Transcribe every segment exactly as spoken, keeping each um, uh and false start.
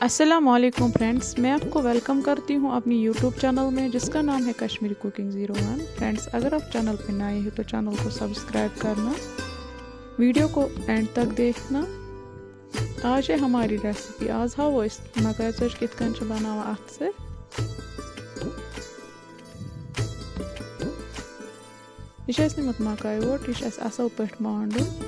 السلام علیکم فرینڈز، میں آپ کو ویلکم کرتی ہوں اپنی یوٹیوب چینل میں، جس کا نام ہے کشمیری کوکنگ زیرو ون۔ فرینڈز، اگر آپ چینل پہ نئے ہیں تو چینل کو سبسکرائب کرنا، ویڈیو کو اینڈ تک دیکھنا۔ آج ہے ہماری ریسپی، آز ہاوو أسۍ مکاے ژۄچہِ کِتھ کٔنۍ چھِ بناوان اَتھٕ سۭتۍ۔ یہِ چھُ اَسہِ نیُمُت مکاے اوٹ، یہِ چھُ اَسہِ اَصٕل پٲٹھۍ مانڈُن۔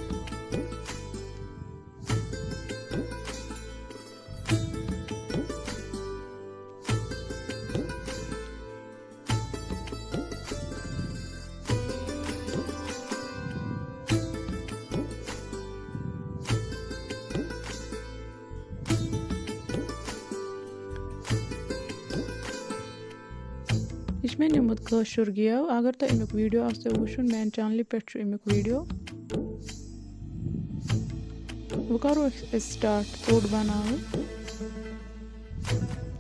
یہِ چھُ مےٚ نیوٗمُت کٲشُر گیو۔ اگر تۄہہِ اَمیُک ویٖڈیو آسیو وٕچھُن، میٛانہِ چینلہِ پٮ۪ٹھ چھُ اَمیُک ویٖڈیو۔ وۄنۍ کَرو أسۍ، أسۍ سٹارٹ ژوٚٹ بَناوٕنۍ۔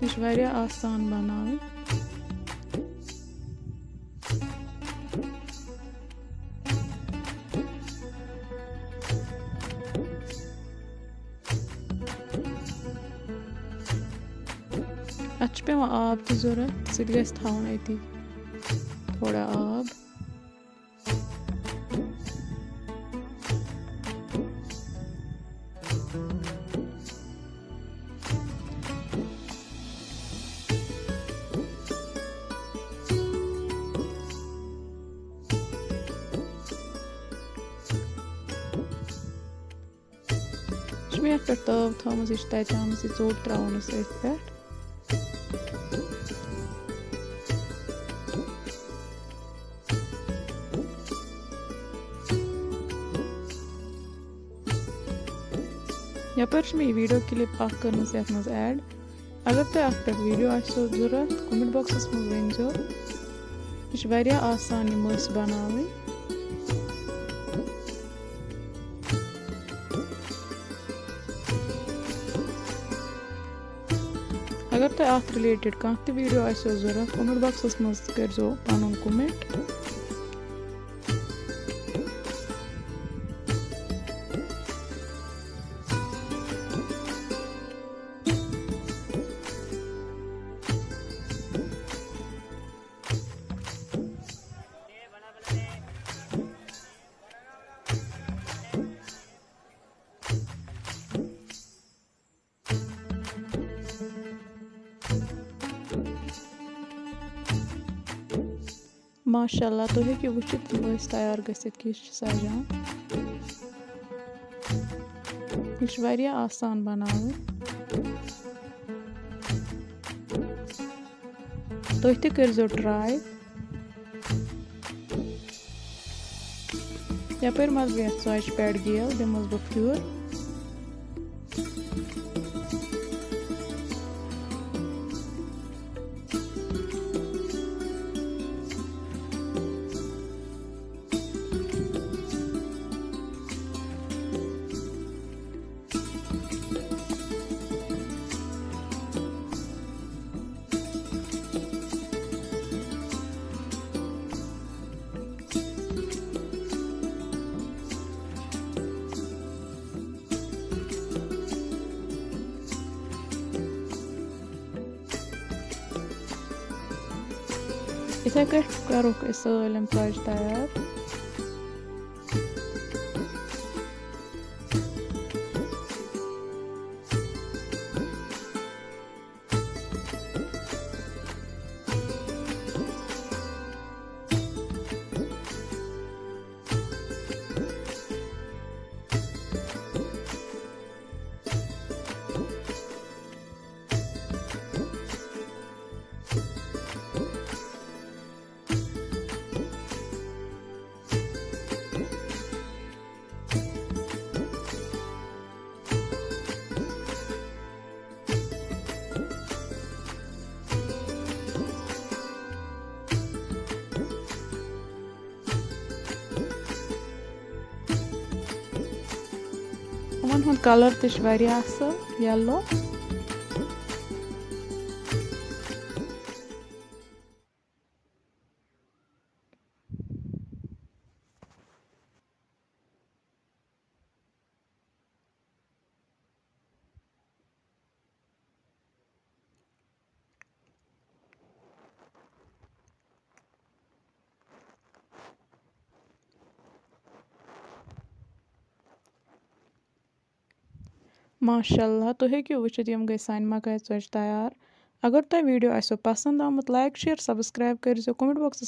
یہِ چھِ واریاہ آسان بَناوٕنۍ۔ اَتھ چھُ پٮ۪وان آب تہِ ضوٚرَتھ، سُہ تہِ گژھِ تھاوُن أتی تھوڑا آب۔ یہِ چھِ مےٚ یَتھ پٮ۪ٹھ تٲو تھٲومٕژ، یہِ چھِ تَتہِ آمٕژ یہِ ژوٚٹ ترٛاوُن أسۍ أتھۍ پٮ۪ٹھ۔ یَپٲرۍ چھِ مےٚ یہِ ویٖڈیو کِلِپ اَکھ کٔرمٕژ یَتھ منٛز ایڈ۔ اگر تۄہہِ اَتھ پٮ۪ٹھ ویٖڈیو آسیو ضوٚرَتھ، کمنٹ باکسَس منٛز ؤنۍزیو۔ یہِ چھِ واریاہ آسان یہِ مٔسۍ بَناوٕنۍ۔ اگر تۄہہِ اَتھ رِلیٹِڈ کانٛہہ تہِ ویٖڈیو آسیو ضوٚرَتھ، کمنٹ باکسَس منٛز کٔرۍزیو پَنُن کمنٹ۔ ماشاء اللہ، تُہۍ ہیٚکِو وٕچھِتھ تِم ٲسۍ تیار گٔژھِتھ کِژھ چھِ سَجان۔ یہِ چھِ واریاہ آسان بَناوٕنۍ۔ تُہۍ تہِ کٔرۍزیو ٹراے۔ یَپٲرۍ منٛز بہٕ یَتھ ژۄچہِ پٮ۪ٹھ گیل دِمَس بہٕ پھیُر۔ یِتھے کٲٹھۍ کَرُکھ أسۍ سٲلِم ژۄچہِ تیار۔ یِمَن ہُنٛد کَلَر تہِ چھُ واریاہ اَصٕل، یَلو۔ ماشاء اللہ، تُہۍ ہیٚکِو وٕچھِتھ، یِم گٔے سانہِ مکاے ژۄچہِ تیار۔ اگر تۄہہِ video آسیو پسنٛد آمُت، like، share، subscribe کٔرۍزیو۔ Comment boxس